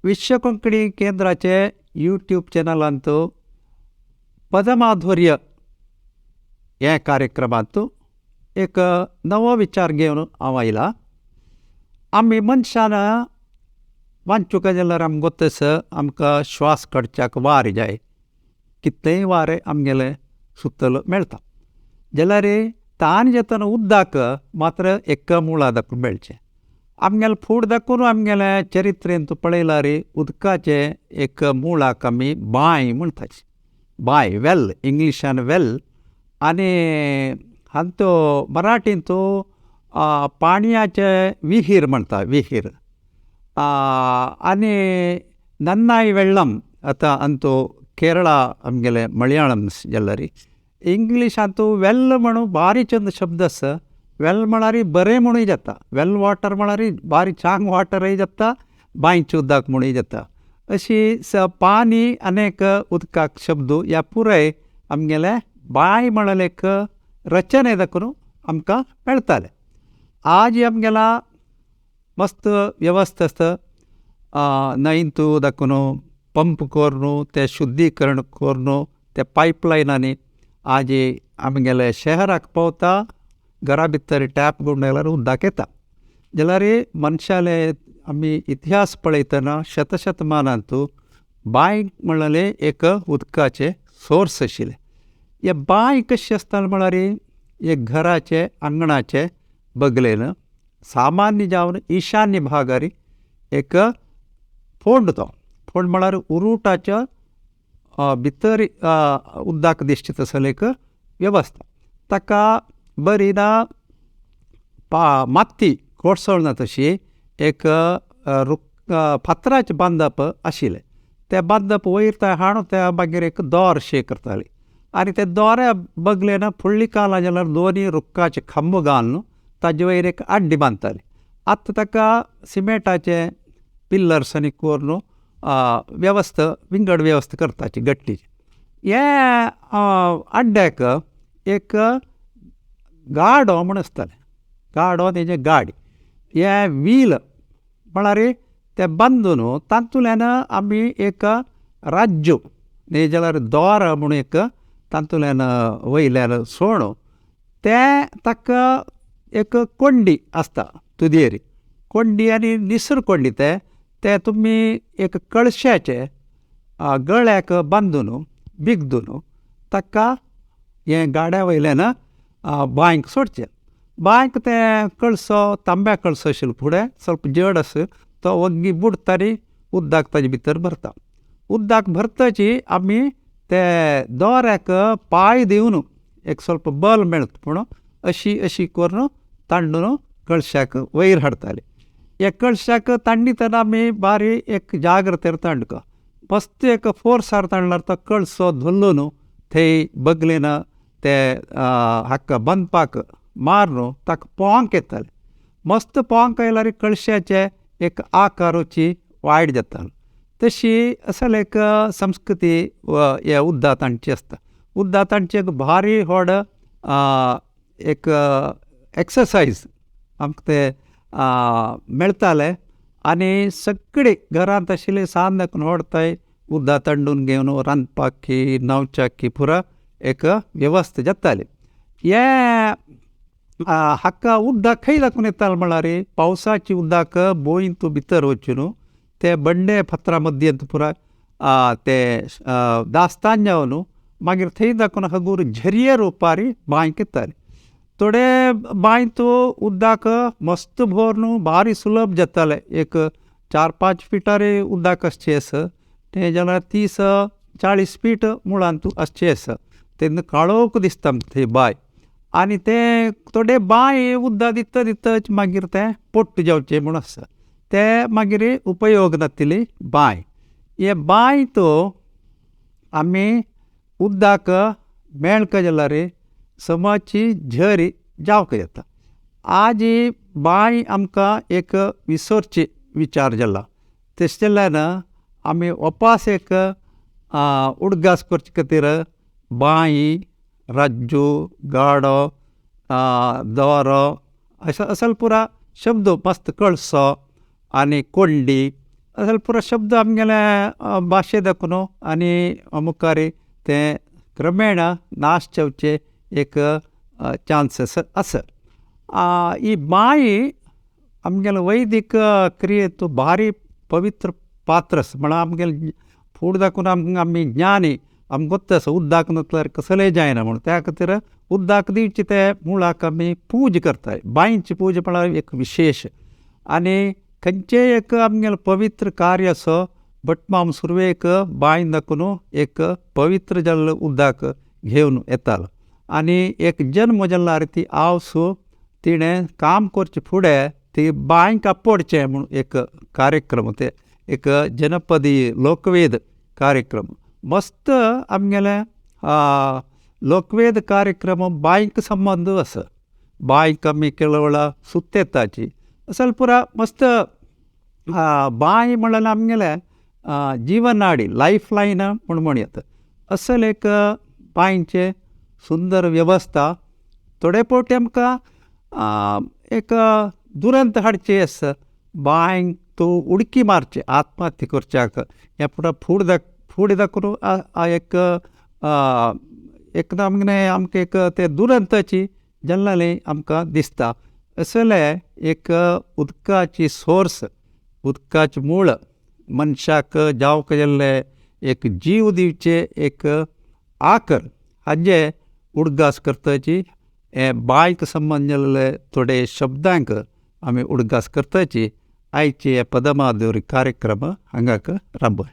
विश्व कोंकणी केंद्राचे यूट्यूब चॅनलांत पदमाधुर्य हे कार्यक्रमांत एक नवो विचार घेवन हांव आयला. आमी मनशान वांचूंक जाल्यार आमकां गोत्त आमकां श्वास काडच्याक वारें जाय, कितलेंय वारें आमगेलें सुतल मेळटा जाल्यार ताण घेतना उदक मात्र एक मुळा दाखून मेळचें. आमगेलें फूड दाखोवन आमगेलें चरित्रेंत पळयल्यार उदकाचें एक मुळाक आमी बांय म्हणटाची, बांय वेल, इंग्लिशान वेल, आनी हांतो मराठींत पाणयाचें विहीर म्हणटा, विहीर. आनी नन्नाय वेल्लम आतां अंतू केरळा आमगेलें मळयाळम जाल्यार इंग्लिशांत वेल म्हणून बारी चंद शब्द आसा. वेल म्हळ्यार बरें म्हणूय जाता, वेल वॉटर म्हळ्यार बारी चांग वॉटरूय जाता, बांयचें उदक म्हणूय जाता. अशी पानी अनेक उदकाक शब्द ह्या पुराय आमगेले बांय म्हळ्यार एक रचने दाखोवन आमकां मेळटालें. आज आमगेला मस्त वेवस्था आसता, न्हंयंतू दाखोवन पंप करून तें शुद्धीकरण करून ते पायपलायनांनी आज आमगेले शहराक पावता, घरा भितर टॅप गुंडायल्यार उदक येता. जाल्यार मनशाले आमी इतिहास पळयतना शतशतमानांत बांय म्हणलें एक उदकाचें सोर्स आशिल्लें. हे बांय कशी आसताली म्हळ्यार एक घराचे आंगणाचे बगलेन सामान्य जावन ईशान्य भागार एक फोंड, तो फोंड म्हळ्यार उरुटाच्या भितर उदक दिश्टी तसली एक वेवस्था. ताका बरी ना माती कोसळना तशी एक फातराचें बांदप आशिल्लें. तें बांदप वयर तें हाडून ते मागीर एक दोर शे करताली आनी ते दोऱ्या बगलेन फुडली कालां जाल्यार दोनी रुखाचे खांबो घालून ताजे वयर एक आड्डी बांदताली. आतां ताका सिमेंटाचे पिल्लर्स आनी करून वेवस्था विंगड वेवस्था करताची गट्टीची. हे आड्ड्याक एक गाडो म्हूण आसतालें, गाडो तेजें गाडी हे व्हील म्हळ्यार ते बांदून तातूंतल्यान आमी एक राज्य न्ही जाल्यार दोर म्हूण एक तातूंतल्यान वयल्यान सोण तें ताका एक कोंडी आसता, तुदेर कोंडी आनी निसर कोंडी ते ते तुमी एक कळश्याचे गळ्याक बांदून बिगदून ताका हे गाड्या वयल्यान बांयक सोडचें. बांयक तें कळसो तांब्या कळसो आशिल्लो फुडें ಸ್ವಲ್ಪ जड आसा तो वग्गी बुडटा आनी उदक ताजे भितर भरता. उदक भरतची आमी ते दोऱ्याक पांय दिवन एक ಸ್ವಲ್ಪ बल मेळटा पूण अशी अशी करून तांडून कळशाक वयर हाडटाले. ह्या कळशाक तांडितना आमी बारी एक जाग्रतेर तांडका मस्त एक फोर्सार तांडल्यार तो कळसो धुल्लून थंय बगलेन ते हाका बांदपाक मारून ताका पोंक येताले. मस्त पोंक आयल्यार कळशाचे एक आकारूची वायट जातालो. तशी असल एक संस्कृती हे उद्दा तांची आसता. उद्दा तांची एक भारी व्हड एक एक्सरसायज आमकां ते मेळटाले आनी सगळीं घरांत आशिल्ली सान दाखोवन व्हडताय उद्दा तांडून घेवन रांदपाक की न्हांवच्याक की पुरा एक वेवस्था जाताली. हे हाका उदक खंय दाखोवन येतालें म्हळ्यार पावसाची उदक बोंयंत भितर वचून ते बंडे फातरा मद्यंत पुरा ते दास्तान जावन मागीर थंय दाखोवन हगूर झरये रुपार बांयक येताले. थोडे बांयत उदक मस्त भरून भारी सुलभ जातालें, एक 4-5 फिटार उदक आसचें आसा तें जाल्यार 30-40 फीट मुळांत आसचें आसा. तेन्ना काळोख दिसता थंय बांय आनी तें थोडे बांय उदक दिता दितच मागीर तें पोट्ट जावचें म्हूण आसा, ते मागीर उपयोग नातिल्ली बांय. हे बांयत आमी उदक मेळका जाल्यार समाची झरी जावंक जाता. आज बांय आमकां एक विसरची विचार जाला, तशें जाल्यार आमी ओपास एक उडगास करचे खातीर बांय, राजू, गाडो, दोरो अशें असल पुरा शब्द मस्त कळसो आनी कोंडी असल पुरो शब्द आमगेले भाशे दाखोवन आनी मुखार तें क्रमेण नाश जावचे एक चान्सीस आसा. ही बांय आमगेले वैदीक क्रियेंत भारी पवित्र पात्र आसा. म्हळ्यार आमगेले फूड दाखोवन आमी ज्ञानी, आमकां गोत्त आसा उदक नासल्यार कसलेंय जायना म्हूण. त्या खातीर उदक दिवचें ते मुळाक आमी पूजा करताय. बांयची पूजा म्हळ्यार एक विशेश. आनी खंयचेय एक आमगेलें पवित्र कार्य आसो भटमाम सुरवेक बांय दाखोवन एक पवित्र जाल्लें उदक घेवन येतालो. आनी एक जल्म जाल्यार ती आवस तिणें काम करचें फुडें ती बांयक आपोडचें म्हूण एक कार्यक्रम, ते एक जनपदी लोकवेद कार्यक्रम. मस्त आमगेले लोकवेद कार्यक्रम बांयक संबंद आसा. बांयक आमी केळवळा सुत्तेताची असल पुरा मस्त. बांय म्हणल्यार आमगेले जिवनाडी, लायफ लायन म्हूण म्हणयत. असल एक बांयचे सुंदर वेवस्था थोडे फावटी आमकां एक दुरंत हाडची आसा. बांयक तूं उडकी मारची, आत्महत्या करच्याक हें पुरो फूड फूड दाखोवन एक एकदम आमकां एक ते दुरंताची जाल्लें आमकां दिसता. असले एक उदकाची सोर्स, उदकाचें मूळ मनशाक जावंक जाल्लें एक जीव दिवचें एक आकर हाजे उडगास करताची हे बांयक संबंद जाल्ले थोडे शब्दांक आमी उडगास करताची. आयचे हे पदमाधुरी कार्यक्रम हांगाक राबय.